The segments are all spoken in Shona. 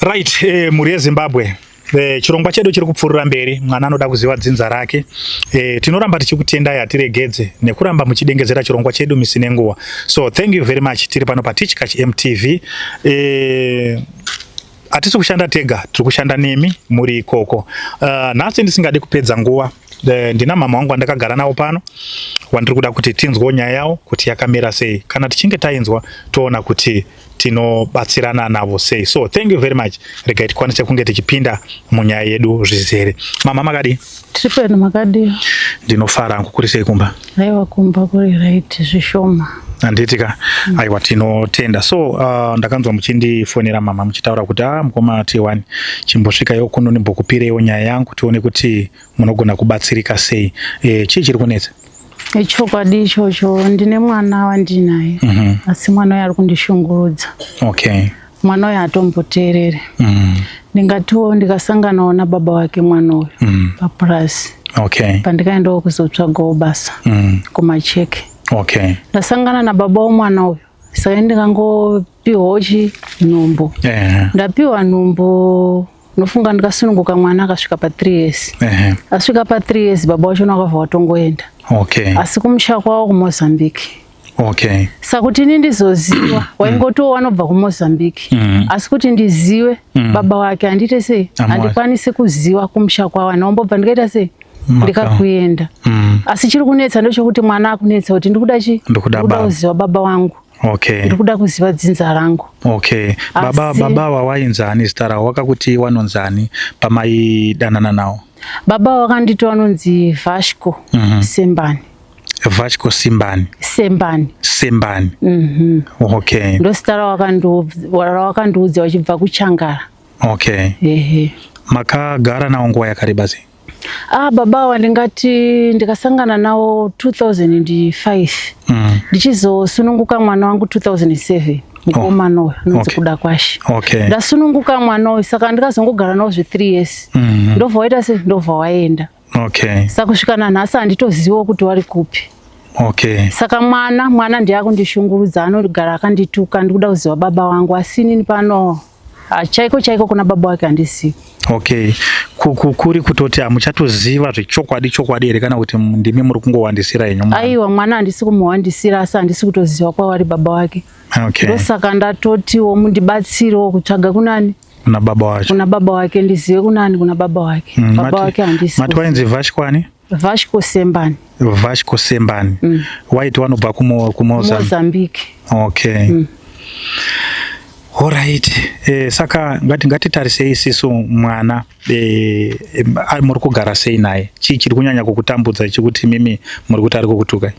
Right, mhuri yeZimbabwe, chirongwa chedu chiri kupfuurira mberi. Mwana anoda kuziva dzinza rake. Tinoramba tichikutendai, hatiregedze nekuramba muchidengezera chirongwa chedu misi nenguva. So thank you very much. Tiri pano paTichkach MTV. Hatisi kushanda tega, tiri kushanda nemi muri ikoko. Nhasi ndisingadi kupedza nguva, ndina mama wangu wandakagara navo pano, wandiri kuda kuti tinzwewo nyaya yavo kuti yakamira sei. Kana tichinge tainzwa, toona kuti tinobatsirana navo sei. So thank you very much. Regai tikwanise kunge tichipinda munyaya yedu zvizere. Mama, makadi? Tiri peno, makadi? Ndinofara hangu. Kuri sei kumba? Aiwa, kumba kuri right zvishoma. Handiti ka? Aiwa, tinotenda. So ndakanzwa muchindifonera, mama, muchitaura kuti, "A, mukoma T1, chimbosvikaiwo kuno, ndimbokupireiwo nyaya yangu, tione kuti munogona kubatsirika sei." Chii chiri kunetsa? Ichokwadi ichocho, ndine mwana wandinaye, asi mwana uyu ari kundishungurudza. Mwana uyu hatomboteereri. Ndingatiwo ndikasanganawo nababa wake mwana uyu papurasi pandikaendawo kuzotsvagawo basa kumacheke. Ndasangana nababa womwana uyu, saka ndikangopiwawo chi nhumbu. Ndapiwa nhumbu, nofunga ndikasununguka mwana akasvika pa3 years. Asvika pa3 years, baba wacho wakabva watongoenda, asi kumusha kwavo kuMozambique. Saka kuti ini ndizoziva, waingotiwo wanobva kuMozambique, asi kuti ndizive baba wake handite sei? Handikwanisi kuziva kumusha kwavo, handinombobva ndikaita sei, ndikakuenda. Asi chiri kunetsa ndechekuti mwana akunetsa kuti ndikuda chi Ndikuda baba. Kuziva baba wangu. Ndikuda kuziva dzinza rangu. Okay, baba, baba wawainzani zita ravo? Wakakuti wanonzani pamaidanana nawo? Baba wakanditi vanonzi Vasco Sembani. Vasco Simbani? Sembani. Sembani. Okay. Ndozita rawakandiudza wachibva kuChangara. Ehe. Makagara nawo nguva yakareba sei? Ah, baba ava ndingati ndikasangana nawo 2005, ndichizosununguka mwana wangu 2007, mukomana uyu anonzi Kuda Kwashe. Ndasununguka mwana uyu, saka ndikazongogara nawo zve3 years, ndobva waita sei, ndobva waenda. Saka kusvika nanhasi handitozivawo kuti wari kupi. Saka mwana ndiye akundishungurudza, anogara akandituka, ndikuda kuziva baba wangu, asi inini pano, ah, chaiko chaiko kuna baba wake handizivi. Okay, kuri kutoti hamuchatoziva zvechokwadi chokwadi here, kana kuti ndimi muri kungowandisira henyu mwana? Aiwa, mwana handisi kumuwandisira, asi handisi kutoziva kwavari baba wake. Ndosaka ndatotiwo mundibatsirewo kutsvaga kunani? Kuna baba wacho. Kuna baba wake, ndizive kunani, kuna baba wake. Baba wake handisi. Mati wainzi Vashkwani? Vasco Sembani. Vasco Sembani. Waiti wanobva kuMozambique? Mozambique. Okay. Alright. Saka ngatitarisei isisu mwana, muri kugara sei naye? Chii chiri kunyanya kukutambudza chekuti mimi muri kuti ari kukutukai?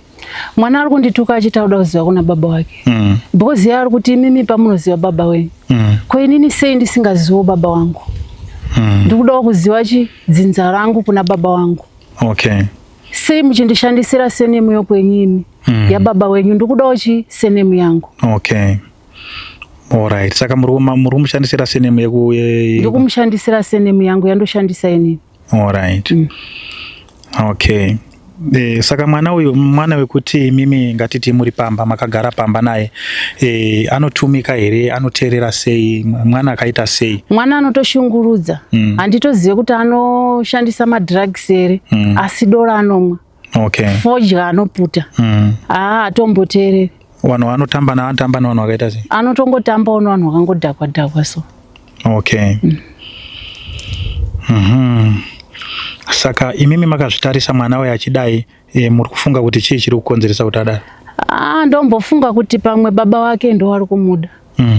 Mwana ari kundituka achiti auda kuziva kuna baba wake, because iye ari kuti, "Imimi pamunoziva baba wenyu, ko inini sei ndisingaziviwo baba wangu? Ndikudawo kuziva chi dzinza rangu kuna baba wangu. Sei muchindishandisira surname yokwenyu imi, yababa wenyu? Ndikudawo chi surname yangu." Okay. Alright. Saka muri kumushandisira surname yeku Ndikumushandisira surname yangu yandoshandisa inini. Alright. Okay. Saka mwana uyu, mwana wekuti mimi ngatiti muri pamba, makagara pamba naye, anotumika here? Anoteerera sei? Mwana akaita sei? Mwana anotoshungurudza. Handitozive kuti anoshandisa madrugs here, asi doro anomwa, fodya anoputa. Haa, atomboteereri. Vanhu vanotamba naanotamba nevanhu vakaita sei? Anotongotambawo nevanhu vakangodhakwa dhakwa so. Okay. Saka imimi makazvitarisa mwana uyu achidai, muri kufunga kuti chii chiri kukonzeresa kuti adai? Ah, ndombofunga kuti pamwe baba wake ndo vari kumuda.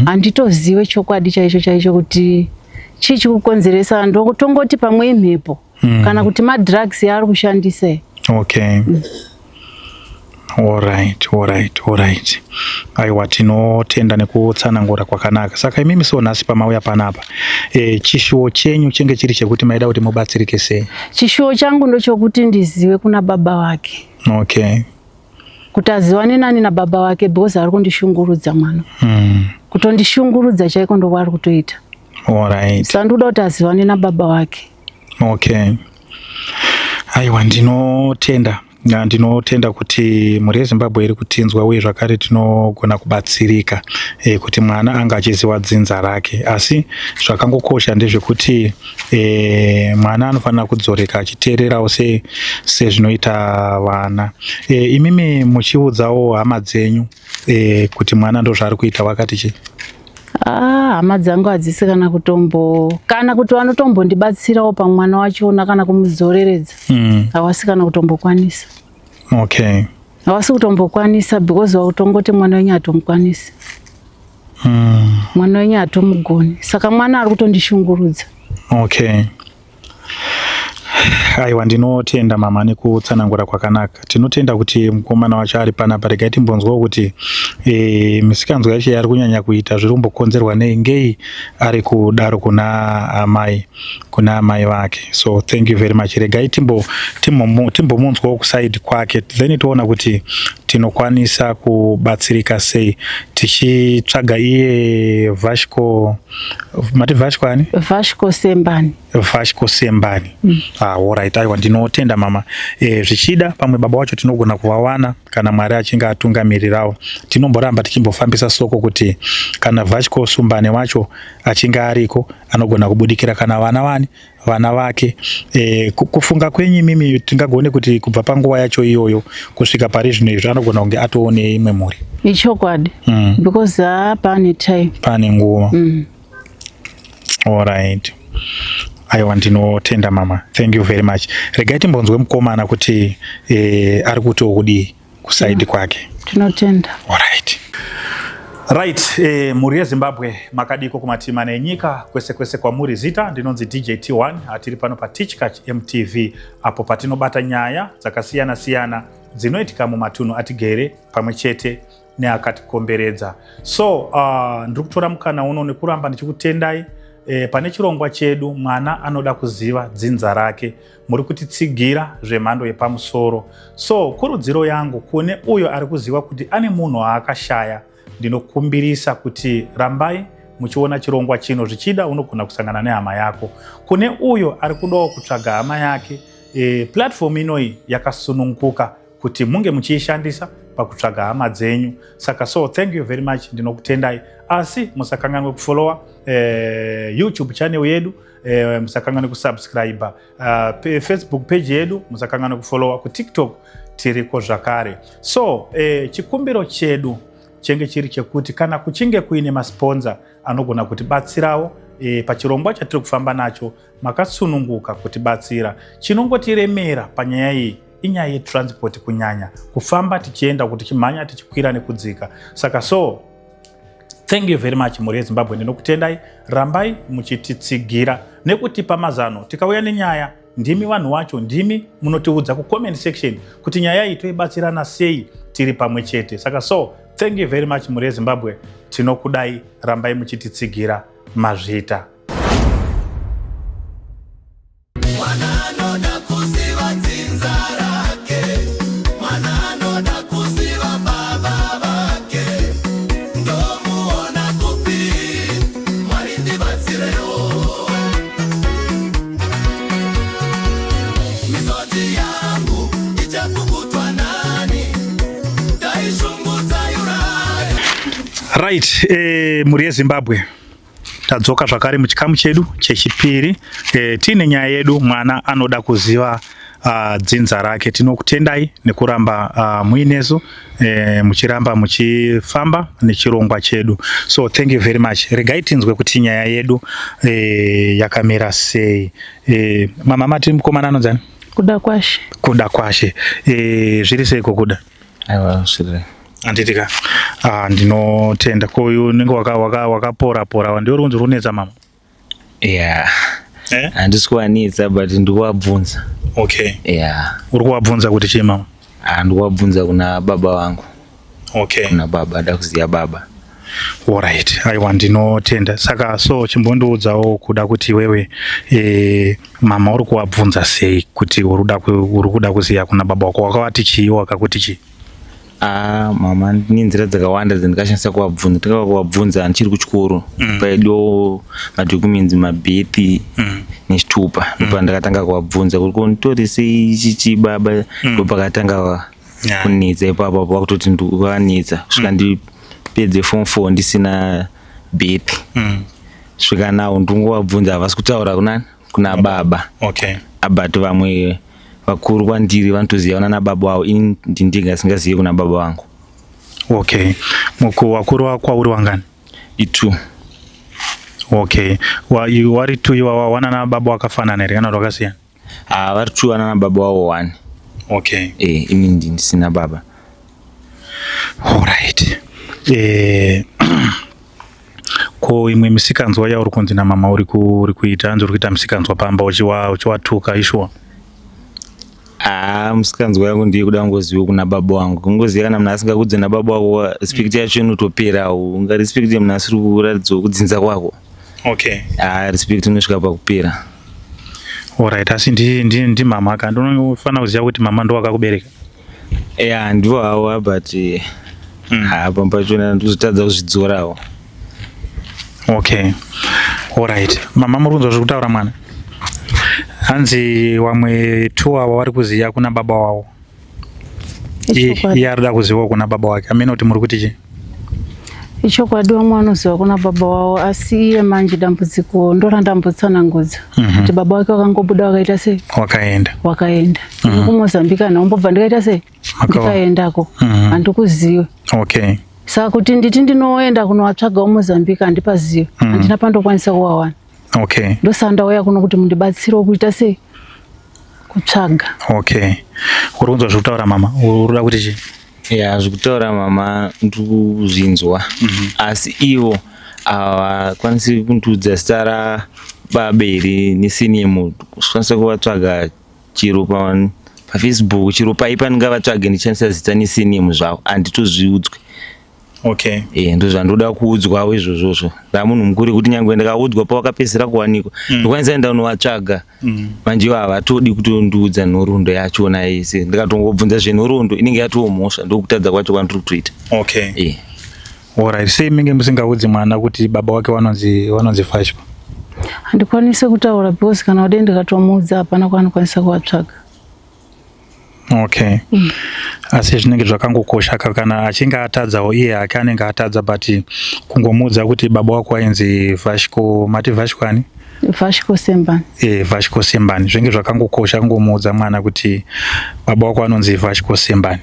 Handitozive chokwadi chaicho chaicho kuti chii chikukonzeresa, ndokutongoti pamwe imhepo kana kuti madrugs yaari kushandisa. Okay. Alright. Aiwa, tinotenda nekutsanangura kwakanaka. Saka imimi so nhasi pamauya panapa, chishuwo chenyu chenge chiri chekuti maida kuti mubatsirike sei? Chishuwo changu ndochokuti ndizive kuna baba wake, kuti aziwane nani nababa wake, because ari kundishungurudza mwana. Kutondishungurudza chaiko ndokwaari kutoita. Saka ndikuda kuti azivane nababa wake. Okay. Aiwa, ndinotenda. Ndinotenda kuti mhuri yeZimbabwe iri kutinzwa uye zvakare tinogona kubatsirika e, kuti mwana anga achiziva dzinza rake, asi zvakangokosha ndezvekuti e, mwana anofanira kudzoreka achiteererawo sezvinoita vana. E, imimi muchiudzawo hama dzenyu e, kuti mwana ndozvaari kuita wakati chii? Ah, hama dzangu hadzisi kana kutombo kana kuti vanotombondibatsirawo pamwana wachona kana kumudzoreredza hawasi kana kutombokwanisa. Okay. Hawasi kutombokwanisa because wakutongoti mwana wenyu hatomukwanisi. Mwana wenyu hatomugoni, saka mwana ari kutondishungurudza. Okay. Aiwa, ndinotenda mama nekutsanangura kwakanaka. Tinotenda kuti mukomana wacho ari panapa. Regai timbonzwawo kuti e, misikanzwa yacho yaari kunyanya kuita zviri kumbokonzerwa nei, ngei ari kudaro kuna amai kuna amai vake. So thank you very much. Regai timbomunzwawo kusaidi kwake, then toona kuti tinokwanisa kubatsirika sei tichitsvaga iye Vashko. Mati Vashko ani? Vashko Sembani. Vashko Sembani. Ah, alright. Aiwa, ndinotenda mama. E, zvichida pamwe baba wacho tinogona kuvawana kana Mwari achinge atungamirirawo. Tinomboramba tichimbofambisa soko kuti kana Vashko Sumbane wacho achinge ariko anogona kubudikira kana vana vani vana vake. E, kufunga kwenyu imimi tingagone kuti kubva panguva yacho iyoyo kusvika pari zvino izvi anogona kunge atoone imwe mhuri? Ichokwadi. Because pane time, pane nguva. Alright. Aiwa, ndinotenda mama, thank you very much. Regai timbonzwe mukomana kuti e, ari kuti okudii kusaidi kwake. Tinotenda. Alright. Right, eh, mhuri yeZimbabwe, makadiko kumatima nenyika kwese kwese kwamuri? Zita ndinonzi DJ T1. Hatiri pano paTichkach MTV apo patinobata nyaya dzakasiyana siyana dzinoitika mumatunhu atigere pamwe chete neakatikomberedza. So ndiri kutora mukana uno nekuramba ndichikutendai pane chirongwa chedu Mwana Anoda Kuziva Dzinza Rake. Muri kutitsigira zvemhando yepamusoro. So kurudziro yangu kune uyo ari kuziva kuti ane munhu aakashaya, ndinokumbirisa kuti rambai muchiona chirongwa chino. Zvichida unogona kusangana nehama yako. Kune uyo ari kudawo kutsvaga hama yake, platform inoyi yakasununguka kuti munge muchiishandisa pakutsvaga hama dzenyu. Saka so thank you very much, ndinokutendai. Asi musakanganwe kufollowa YouTube channel yedu, musakanganwe kusubscribe Facebook page yedu, musakanganwe kufollowa kuTikTok, tiriko zvakare. So chikumbiro chedu chenge chiri chekuti kana kuchinge kuine masponsor anogona kutibatsirawo pachirongwa chatiri kufamba nacho, makasununguka kutibatsira. Chinongotiremera panyaya iyi inyaya yetransport, kunyanya kufamba tichienda, kuti tichimhanya tichikwira nekudzika. Saka so thank you very much, mhuri yeZimbabwe, ndinokutendai. Rambai muchititsigira nekutipa mazano. Tikauya nenyaya, ndimi vanhu wacho, ndimi munotiudza kucomment section kuti nyaya iyi toibatsirana sei tiri pamwe chete. Saka so thank you very much, mhuri yeZimbabwe, tinokudai. Rambai muchititsigira. Mazvita. Mwana anoda kuziva dzinza rake, mwana anoda kuziva baba vake, ndomuona kupi? Mwari ndibatsirewo. Misodzi yangu ichapukutwa nani? Taishungudza Uriah. Right, mhuri yeZimbabwe, tadzoka zvakare muchikamu chedu chechipiri, tiine nyaya yedu Mwana Anoda Kuziva Dzinza Rake. Tinokutendai nekuramba muinesu, muchiramba muchifamba nechirongwa chedu. So thank you very much. Regai tinzwe kuti nyaya yedu yakamira sei. Mama, mati mukomana anonzani? Kuda Kwashe. Kuda Kwashe. Zviri seiko, Kuda? Aiwa, zviri. Handitika. Ah, ndinotenda. Koyu unenge wakapora pora, ndiwe runzi runetsa mama? Yeah. Eh? Handisi kuvanetsa, but ndikuvabvunza. Okay. Yeah. Uri kuvabvunza kuti chii, mama? Ah, ndikuvabvunza kuna baba vangu. Okay. Kuna baba, da kuziva baba. Alright. Aiwa, ndinotenda. Saka so chimbondiudzawo, Kuda, kuti iwewe mama uri kuvabvunza sei kuti uri kuda kuziva kuna baba wako? Wakavati chii? Wakakuti chii? Ah, mama ndine nzira dzakawanda dzandikashandisa kuvabvunza. Ndakava kuvabvunza ndichiri kuchikoro. Paidiwa madocuments mabirth nechitupa. Ndopandakatanga kuvabvunza kuti ko nditoresei chichi baba. Ndopakatanga kunetsa ipapo apo vakutoti vanetsa kusvika ndipedze form 4 ndisina birth. Svika nawo ndingovabvunza havasi kutaura kunani kuna baba. Okay. But vamwe vakuru kwandiri vanotoziva nana baba wavo, ini ndindiga asingazivi kuna baba vangu. Okay. Muku wakuru kwauri wangani? I2. Okay. Wari two iwawa wanana baba wakafanana here kana kuti wakasiyana? Ah, vari two vanana baba wavo one. Okay. Eh, ini ndisina baba. Alright. Ko imwe misikanzwa yauri kunzi namama uri kuita, hanzi uri kuita misikanzwa pamba uchiwatuka ishuwa? Ah, musikanzwa yangu ndiye kuda kungoziva kuna baba wangu. Kungoziva kana munhu asingakudze nababa wako, respect yacho inotoperawo. Ungarespect munhu asiri kuratidza kudzinza kwako. Okay. Ah, respect inosvika pakupera. Alright, asi ndi mama ka ndinofanira kuziva kuti mama ndo wakakubereka. Yeah, ndivo havo but ah, pamba pachona ndikuzotadza kuzvidzorawo. Okay. Alright. Mama muri kunzwa zviri kutaura mwana? Hanzi wamwe two ava vari kuziva kuna baba wavo. Ichokwadi. Iye arikuda kuzivawo kuna baba wake. Amene kuti muri kuti chii? Ichokwadi, vamwe vanoziva kuna baba wavo, asi iye manje dambudziko ndorandambotsanangudza kuti baba wake vakangobuda vakaita sei? Wakaenda. Wakaenda. Ini kuMozambique handambobva ndikaita sei? Ndikaendako handikuziwe. Okay. Saka kuti nditi ndinoenda kunovatsvagawo Mozambique handipazive, handina pandokwanisa kuvawana. Okay. Ndosaka ndauya kuno kuti mundibatsirewo kuita sei? Kutsvaga. Okay. Uri kunzwa zviri kutaura mama? Uri kuda kuti chii? Ya, zvekutaura mama ndikuzvinzwa, asi ivo havakwanisi kundiudza zita rababa here nesurname. Kukwanisa kuvatsvaga chero paFacebook, chero pai pandingavatsvage ndichishandisa zita nesurname zvavo, handitozviudzwi. Okay. Eh, ndozvandoda kuudzwawo izvozvozvo. Ndamunhu mukuru kuti nyangwe ndikaudzwa pawakapedzisira kuwanikwa, ndokwanisa enda unovatsvaga. Manje ivo havatodi kutondiudza nhoroondo yachona yese. Ndikatongobvunza zvenhoroondo inenge yatoo mhosva, ndokutadza kwacho kwandiri kutoita. Okay. Eh. Alright. Sei minge musingaudzi mwana kuti baba wake vanonzi Fashko? Handikwanisi kutaura because kana kudai ndikatomuudza hapana kwaanokwanisa kuvatsvaga. Okay. Asi zvinenge zvakangokosha kana achinge atadzawo iye hake anenge atadza, but kungomuudza kuti baba wako ainzi Vashko, mati Vashko ani? Vashko Sembani. Eh, Vashko Sembani. Zvinenge zvakangokosha kungomuudza mwana kuti baba wako anonzi Vashko Sembani.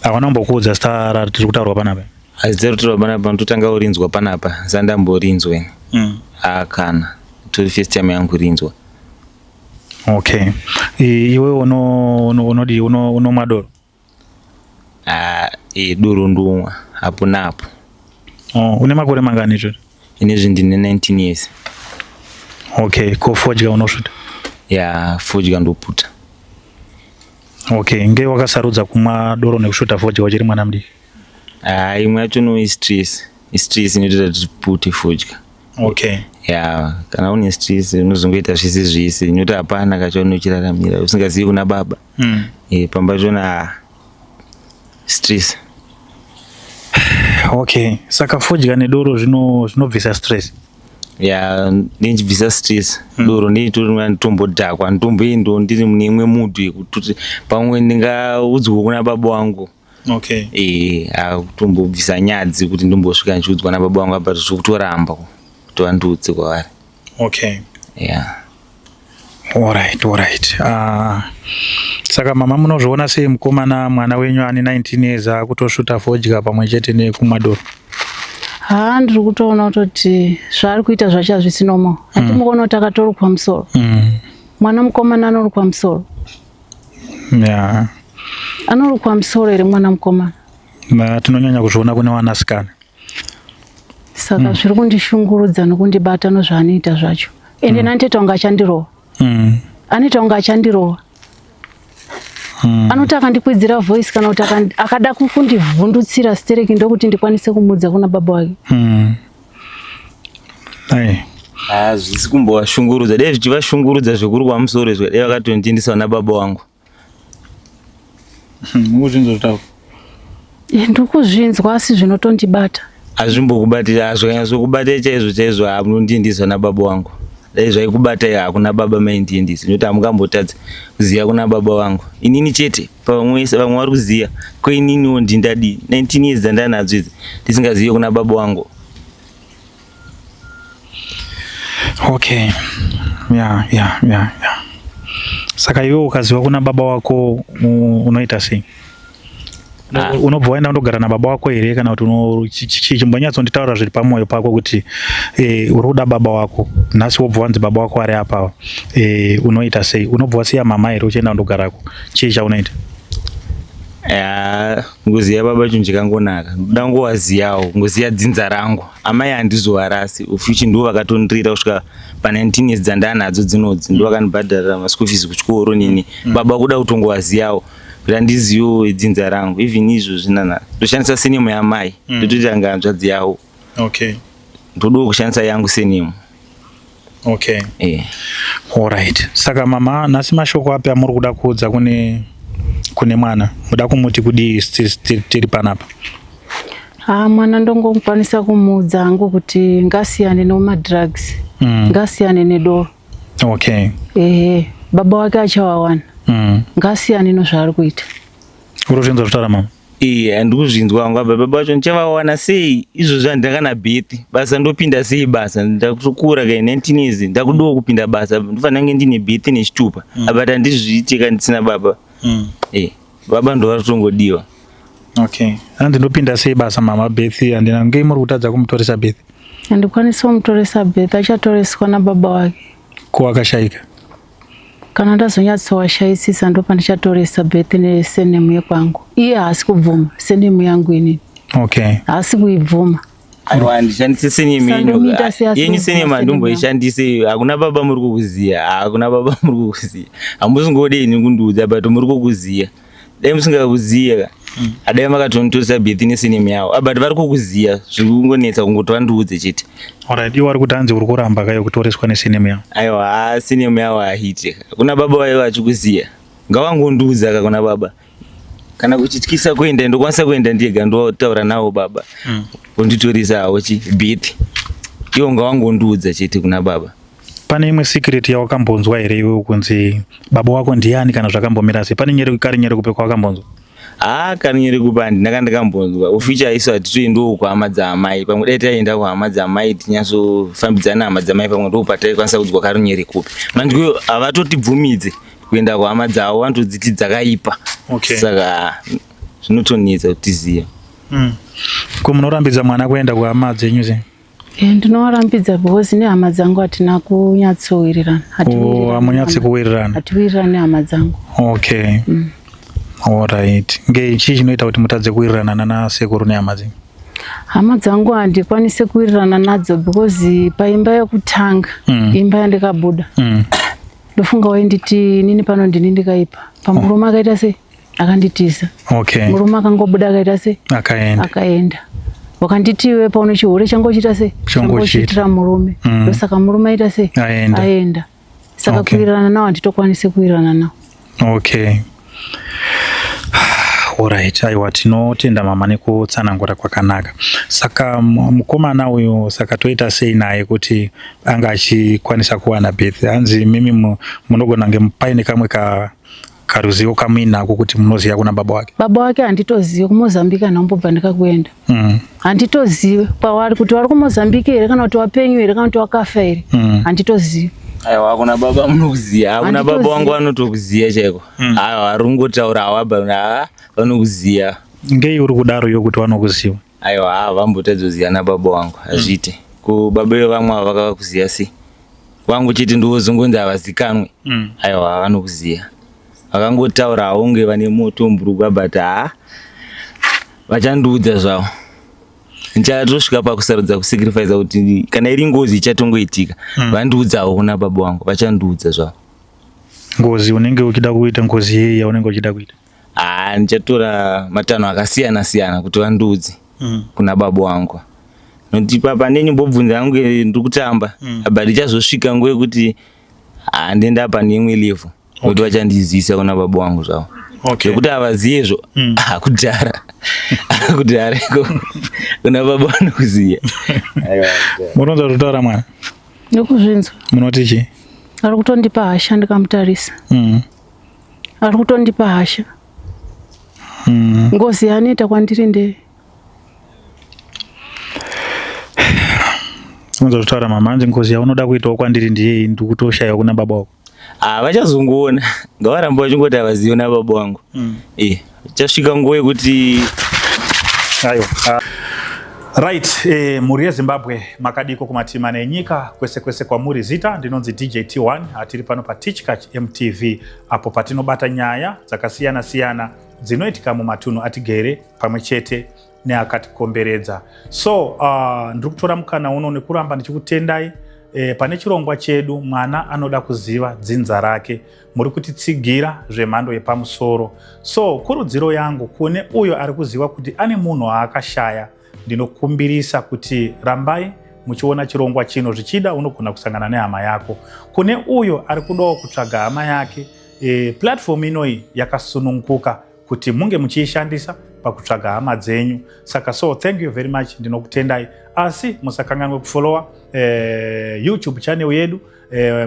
Hawana kumbokuudza zita ratiri kutaurwa panapa? Zita rotiri panapa ndotanga kurinzwa panapa, sandamborinzwa ini. Ah, kana tori first time yangu kurinzwa. Okay. Iwe unodii, unomwa doro? Ah, eh, doro ndomwa apo napo. Oh, une makore mangani izvozvo? Inezvi ndine 19 years. Okay, ko fodya unosvuta? Ya, fodya ndoputa. Okay, nge wakasarudza kumwa doro nekusvuta fodya uchiri mwana mudiki? Ah, imwe yacho no istress. Istress inoita kuti tipute fodya. Okay. Ya, kana une stress unozongoita zvese zvese, nekuti hapana kachaunochiraramira usingazivi kuna baba. Eh, pamba chona stress. Okay, saka fodya nedoro zvinobvisa stress? Ya, ndinchibvisa stress. Doro ndinitori nditombodhakwa, nditomboendawo ndiri mune imwe mood yekuti pamwe ndingaudzwa kuna baba wangu. Okay. Eh, akutombobvisa nyadzi kuti ndimbosvika ndichiudzwa nababa vangu, apa zviri kutoramba kuti vandiudze kwavari. Okay. Yeah. Alright. Saka mama munozviona sei mukomana mwana wenyu ane 19 years akutosvuta fodya pamwe chete nekumwa doro? Haa, ndiri kutoona kutoti zvaari kuita zvacho hazvisi normal. Hatimuona kuti akatorukwa musoro? Mwana mukomana anorukwa musoro? Yeah. Anorukwa musoro here mwana mukomana? Na tinonyanya kuzviona kune vanasikana. Saka zviri kundishungurudza nokundibata nozvaanoita zvacho, ende nanditoita kunge achandirova. Anoita kunge achandirova. Anoti akandikwidzira voice kana kuti akada kundivhundutsira stereki, ndokuti ndikwanise kumuudza kuna baba wake. Ai. Hazvisi kumbovashungurudza. Dai zvichivashungurudza zvekurukwa musoro izvo, dai vakatondiendesa nababa wangu. Mukuzvinzwa zvitaura? Eh, ndikuzvinzwa asi zvinotondibata. Hazvimbokubatira, hazvikanyatsokubatai chaizvo chaizvo hamunondiendesa nababa wangu. Dai zvaikubatai hakuna baba maindiendesa nekuti hamungambotadza kuziva kuna baba vangu. Inini chete pamwe vamwe vari kuziva ko ininiwo ndindadii 19 years dzandanadzo idzi ndisingazive kuna baba wangu. Okay. Yeah, yeah, yeah, yeah. Saka iwe ukaziva kuna baba wako unoita sei? Ah. Unobva waenda undogara nababa wako here kana kuti chimbonyatsonditaura zviri pamwoyo pako kuti eh, uri kuda baba wako nhasi wobva wanzi baba wako ari apa eh, unoita sei? Unobva wasiya mama here uchienda undogarako? Chii chaunoita? Ya, ngozi yababa chinhu chikangonaka ndoda ngowaziyawo ngoziya dzinza rangu amai handizovarasi ufuchi ndivo vakatondirira kusvika pa 19 years dzandanadzo dzinodzi ndivo vakandibhadharira maschool fees kuchikoro nini mm. baba kuda kutongovaziyawo kuti handiziwo dzinza rangu even izvozvi nana ndoshandisa senemu yamai mm. ndototi anga hanzvadzi yavo okay ndodawo kushandisa yangu senemu okay eh. Alright. Saka mama nhasi mashoko api amuri kuda kuudza kune kune mwana muda kumuti kudii tiri panapa Ah, mwana ndongokwanisa kumuudza hangu kuti ngasiyane nemadrugs mm. ngasiyane nedoro okay ehe baba wake achawawana mm. ngasiyane nozvaari kuita uri kuzvinzwa zvitaura mama Iye handikuzvinzwa hangu apa baba vacho ndichavawana sei izvozvi handina kana birth basa ndopinda sei basa ndakutokura kai 19 years ndakudawo kupinda basa ndofanira kunge ndine birth nechitupa mm. apa handizviite ka ndisina baba mm. eh baba ndovatongodiwa okay hanzi ndopinda sei basa mama birth handina ngei muri kutadza kumutoresa birth handikwanisi kumutoresa birth achatoreswa nababa wake ko akashaika Kana ndazonyatsowashaisisa ndopandichatoresa birth nesurname yekwangu. Iye haasi kubvuma surname yangu inini. Okay. Haasi kuibvuma. Aiwa handishandise surname yenyu. Yenyu surname handimboishandise. Hakuna baba muri kukuziya. Hakuna baba muri kukuziya. Hamusingode ini kundiudza but muri kukuziya. Dai musingakuziya ka. Mm. Adai makatonditoresa birth nesurname yavo. Ah, but vari kukuziya zviri kungonetsa kungoti vandiudze chete. Alright, iwe vari kuti hanzi uri kuramba kayo kutoreswa nesurname yavo. Aiwa, haa surname yavo haite. Kuna baba vaiva vachikuziya. Ngavangondiudza ka kuna baba. Kana kuchityisa kuenda ndokwanisa kuenda ndega ndotaura navo baba. Mm. Vonditoresa havo chi birth. Ivo ngavangondiudza chete kuna baba. Pane imwe secret yawakambonzwa here iwe kunzi baba wako ndiani kana zvakambomira sei? Pane nyere kari nyere kupe kwawakambonzwa? Haa kari nyere kupe handina kandakambonzwa. Uficha isu hatitoendiwo kuhama dzaamai. Pamwe dai taienda kuhama dzaamai tinyatsofambidzana hama dzamai pamwe ndopataikwanisa kunzwa kari nyere kupi. Manje havatotibvumidze kuenda kuhama dzavo vanotodziti dzakaipa. Okay. Saka zvinotonetsa kuti tizive. Mm. Ko munorambidza mwana kuenda kuhama dzenyu sei? Eh, ndinovarambidza because nehama dzangu hatina kunyatsowirirana. Oh, hamunyatsi kuwirirana. Hatiwirirani nehama dzangu. Okay. Mm. Alright. Ngei chii chinoita kuti mutadze kuwirirana nana sekuru nehama dzenyu? Hama dzangu handikwanise kuwirirana nadzo because paimba yekutanga mm. imba yandikabuda mm. ndofunga wainditi inini pano ndini ndikaipa pamurume oh. akaita sei akanditiza okay. murume akangobuda akaita se akaenda akaenda wakanditi iwe pauno chihure changochiita se changochiitira murume mm. ndosaka murume aita se aenda, aenda. Saka okay. kuwirirana nawo handitokwanisi kuwirirana nawo okay Alright, aiwa tinotenda mama nekutsanangura kwakanaka. Saka mukomana uyu saka toita sei naye kuti anga achikwanisa kuwana birth? Hanzi mimi munogona kunge paine kamwe ka karuzivo kamuinako kuti munoziva kuna baba wake? Baba wake handitozive, kuMozambique handambobva ndikakuenda. Mm. Handitozive kwavari kuti vari kuMozambique here kana kuti wapenyu here kana kuti wakafa here. Mm. Handitozive. Aiwa hakuna baba munokuziva, hakuna baba wangu vanotokuziva chaiko. Mm. Aiwa vari kungotaura hawaba haa vanokuziva. Ngei uri kudaro iwe kuti vanokuziva? Aiwa haa vambotadzoziva nababa wangu hazviite. Mm. Ko baba ivo vamwe ava vakavakuziva sei? Wangu chete ndowozongonzi havazikanwe mm. Aiwa vanokuziva vakangotaura hawo kunge vane moto mburugwa but haa vachandiudza zvavo ndichatosvika pakusarudza kusacrifice kuti kana iri ngozi ichatongoitika mm. Vandiudzawo kuna baba wangu vachandiudza zvavo. Ngozi unenge uchida kuita ngozi yei yaunenge uchida kuita? Haa ndichatora matanho akasiyana siyana kuti vandiudze mm. kuna baba wangu nokuti papa nenimbobvunza yangu ndiri kutamba mm. but ichazosvika nguva yekuti handienda pane imwe level kuti okay. vachandizivisa kuna baba wangu zvavo okay. zvekuti havazive izvo mm. kudhara. Kuti ariko kuna baba vanokuziya. Munonzwa kutaura mwana? Ndikuzvinzwa. Munoti chii? Ari kutondipa hasha ndikamutarisa. Ari kutondipa hasha. Ngozi yaanoita kwandiri ndeye. Unonzwa kutaura mama, hanzi ngozi yaunoda kuitawo kwandiri ndiyei, ndikutoshaiwa kuna baba wako. Ah, vachazongoona ngavaramba vachingoti havazivi nababa wangu. Eh, chasvika nguva yekuti aiwa. Right, mhuri yeZimbabwe, makadiko kumatima nenyika kwese kwese kwamuri. Zita ndinonzi DJ T1, atiri pano paTichkach MTV apo patinobata nyaya dzakasiyana siyana dzinoitika mumatunhu atigere pamwe chete neakatikomberedza. So ndiri kutora mukana uno nekuramba ndichikutendai pane chirongwa chedu Mwana Anoda Kuziva Dzinza Rake. Muri kutitsigira zvemhando yepamusoro. So kurudziro yangu kune uyo ari kuziva kuti ane munhu aakashaya, ndinokumbirisa kuti rambai muchiona chirongwa chino. Zvichida unogona kusangana nehama yako. Kune uyo ari kudawo kutsvaga hama yake, platform inoyi yakasununguka kuti munge muchiishandisa pakutsvaga hama dzenyu. Saka so thank you very much, ndinokutendai. Asi musakanganwe kufollowa YouTube channel yedu,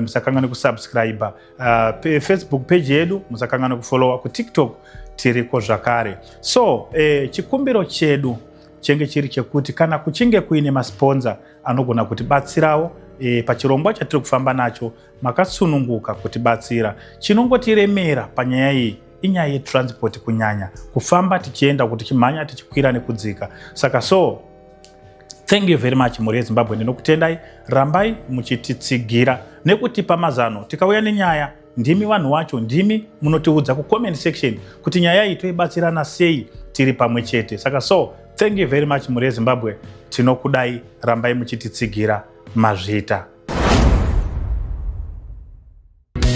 musakanganwe kusubscribe Facebook page yedu, musakanganwe kufollowa kuTikTok, tiriko zvakare. So chikumbiro chedu chenge chiri chekuti kana kuchinge kuine masponsor anogona kutibatsirawo pachirongwa chatiri kufamba nacho, makasununguka kutibatsira. Chinongotiremera panyaya iyi inyaya yetransport, kunyanya kufamba tichienda, kuti tichimhanya tichikwira nekudzika. Saka so thank you very much, mhuri yeZimbabwe, ndinokutendai. Rambai muchititsigira nekutipa mazano. Tikauya nenyaya, ndimi vanhu wacho, ndimi munotiudza kucomment section kuti nyaya iyi toibatsirana sei tiri pamwe chete. Saka so thank you very much, mhuri yeZimbabwe, tinokudai. Rambai muchititsigira. Mazvita.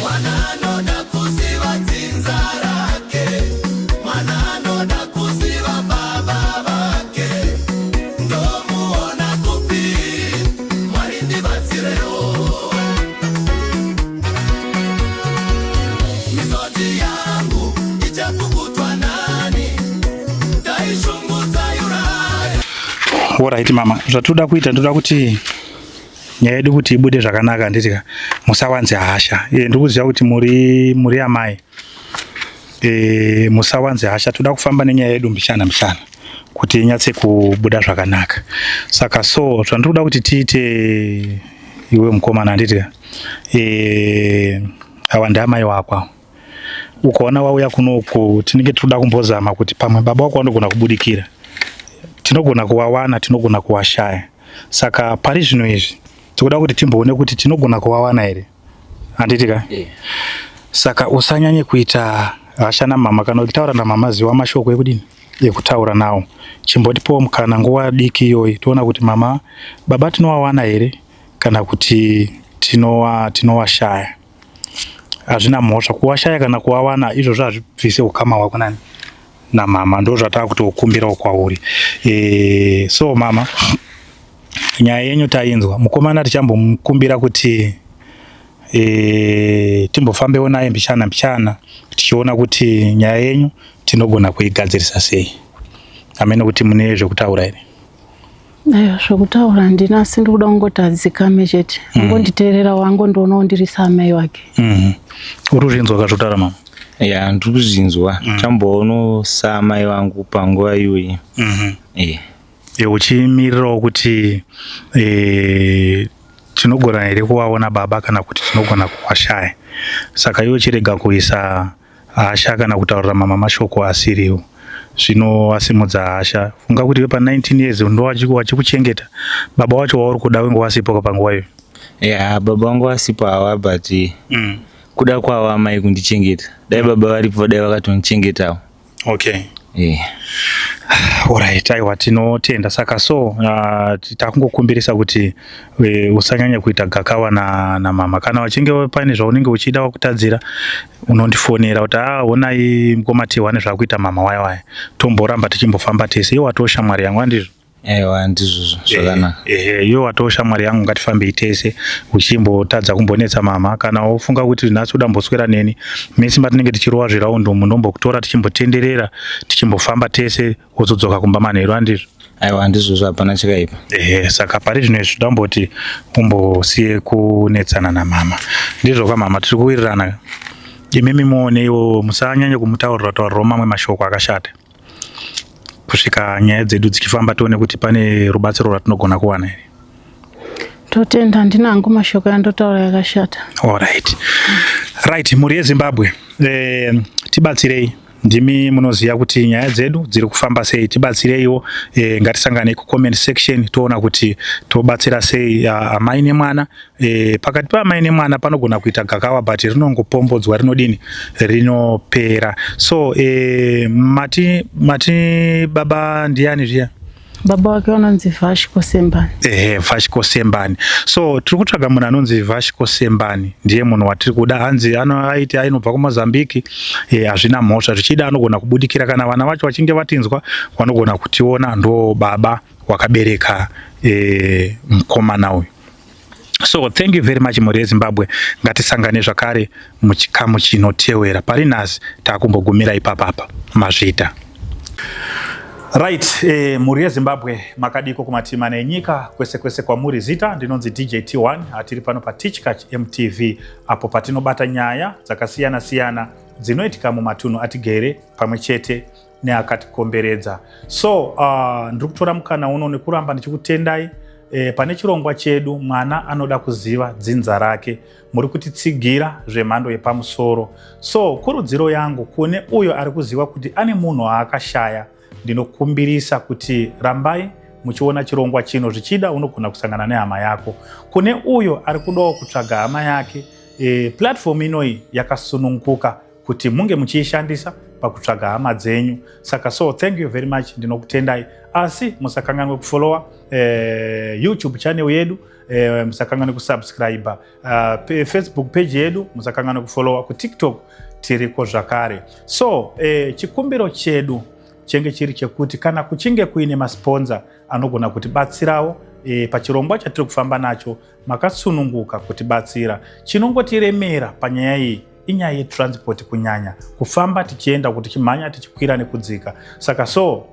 Mwana anoda kuziva dzinza rake, mwana anoda kuziva baba vake, ndomuona kupi? Mwari ndibatsirewo. Misodzi yangu ichapukutwa nani? Taishungudza Uriah. Alright mama, zvatoda kuita, ndoda kuti nyaya yedu kuti ibude zvakanaka, handiti ka? Musawanze hasha. Ndiri kuziva kuti muri amai, musawanze hasha. Toda kufamba nenyaya yedu mbichana mbichana kuti inyatse kubuda zvakanaka. Saka so zvandiri kuda kuti tiite, iwe mukomana, handiti ka? Awa ndiamai wako. Ukaona wauya kunoku, tinenge tinoda kumbozama kuti pamwe baba wako vanogona kubudikira. Tinogona kuvawana, tinogona kuwashaya. Saka pari zvino izvi tikuda kuti timboone kuti tinogona kuvawana here, handiti ka? Yeah. Saka usanyanye kuita hasha namama. Kana uchitaura namama, ziva mashoko ekudini ekutaura nawo. Chimbotipowo mukana nguva diki iyoyi, toona kuti mama, baba tinovawana here kana kuti tinowashaya. Hazvina mhosva kuwashaya kana kuwawana, izvozvo hazvibvise ukama hwako nani namama. Ndo zvataa kutokumbirawo kwauri. So mama, nyaya yenyu tainzwa. Mukomana tichambomukumbira kuti timbofambewo naye mbichana mbichana, tichiona kuti nyaya yenyu tinogona kuigadzirisa sei. Amene kuti mune zvekutaura here? Aiwa, zvekutaura handina, asi ndikuda kungoti adzikame chete, angonditeerera, wangondionawo ndiri saamai wake. Uri kuzvinzwa kazvotaura mama? Ya, ndiri kuzvinzwa. Chamboono saamai vangu panguva iyoyi. Uchimirirawo kuti tinogona here kuvaona baba kana kuti tinogona kuvashaya. Saka iwe chirega kuisa hasha kana kutaurira mama mashoko asiriwo zvinovasimudza hasha. Funga kuti iwe pa19 years ndo wachikuchengeta. Baba wacho wauri kuda wenge wasipo panguva iyo. Ya, baba vangu vasipo hawa, but kuda kwavo amai kundichengeta. Dai baba varipo, dai vakatonichengetawo. Alright, aiwa, tinotenda. Saka so takungokumbirisa kuti usanyanya kuita gakawa namama. Kana vachinge paine zvaunenge uchida wakutadzira, unondifonera kuti, "Ah, honai mukoma T1 zvakuita mama waya waya." Tomboramba tichimbofamba tese. Iwe watoo shamwari yangu, handizvo? Aiwa, ndizvozvo, zvakanaka. Ehe, iwe watoo shamwari yangu, ngatifambei tese. Uchimbotadza kumbonetsa mama, kana wofunga kuti nhasi uda mboswera neni, mese matinenge tichirova zviraundi umu, ndombokutora tichimbotenderera, tichimbofamba tese, wozodzoka kumba manheru, handizvo? Aiwa, ndizvozvo, hapana chakaipa. Ehe, saka pari zvino izvi tomboti umbosiye kunetsana namama. Ndizvo kamama, tiri kuwirirana. Imimi muoneiwo, musanyanye kumutaurira taurirawo mamwe mashoko akashata kusvika nyaya dzedu dzichifamba, tione kuti pane rubatsiro rwatinogona kuwana here. Totenda, handina hangu mashoko andotaura yakashata. Alright, right, mhuri yeZimbabwe, tibatsirei. Ndimi munoziva kuti nyaya dzedu dziri kufamba sei. Tibatsireiwo. Ngatisangane kucomment section, toona kuti tobatsira sei amai nemwana. Pakati peamai nemwana panogona kuita gakava, but rinongopombodzwa, rinodini, rinopera. So mati baba ndiani zviya? Baba wake vanonzi Vashko Sembani. Ehe, Vashko Sembani. So tiri kutsvaga munhu anonzi Vashko Sembani, ndiye munhu watiri kuda. Hanzi aiti ainobva kuMozambique. Hazvina mhosva, zvichida anogona kubudikira kana vana vacho vachinge vatinzwa, vanogona kutiona. Ndo baba wakabereka mukomana uyu. So thank you very much, mhuri yeZimbabwe. Ngatisangane zvakare muchikamu chinotewera. Pari nhasi taakumbogumira ipapapa. Mazvita. Right, mhuri yeZimbabwe, makadiko kumatima nenyika kwese kwese kwamuri? Zita ndinonzi DJ T1. Hatiri pano paTichkach MTV, apo patinobata nyaya dzakasiyana siyana dzinoitika mumatunhu atigere pamwe chete neakatikomberedza. So ndiri kutora mukana uno nekuramba ndichikutendai pane chirongwa chedu Mwana Anoda Kuziva Dzinza Rake. Muri kutitsigira zvemhando yepamusoro. So kurudziro yangu kune uyo ari kuziva kuti ane munhu aakashaya, ndinokumbirisa kuti rambai muchiona chirongwa chino. Zvichida unogona kusangana nehama yako. Kune uyo ari kudawo kutsvaga hama yake, platform inoyi yakasununguka kuti munge muchiishandisa pakutsvaga hama dzenyu. Saka so thank you very much, ndinokutendai. Asi musakanganwe kufollowa YouTube channel yedu, musakanganwe kusubscribe Facebook page yedu, musakanganwe kufollowa kuTikTok, tiriko zvakare. So chikumbiro chedu chenge chiri chekuti kana kuchinge kuine masponsor anogona kutibatsirawo pachirongwa chatiri kufamba nacho, makasununguka kutibatsira. Chinongotiremera panyaya iyi inyaya yetransport, kunyanya kufamba tichienda, kuti tichimhanya, tichikwira nekudzika. Saka so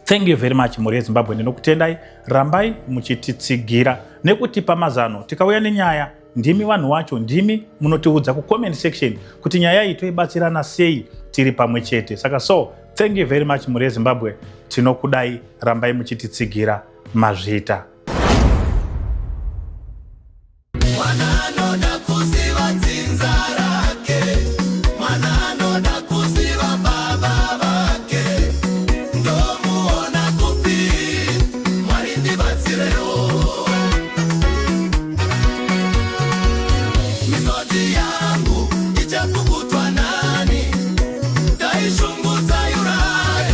thank you very much, mhuri yeZimbabwe, ndinokutendai. Rambai muchititsigira nekutipa mazano. Tikauya nenyaya, ndimi vanhu vacho, ndimi munotiudza kucomment section kuti nyaya iyi toibatsirana sei tiri pamwe chete. Saka so thank you very much, mhuri yeZimbabwe, tinokudai. Rambai muchititsigira. Mazvita.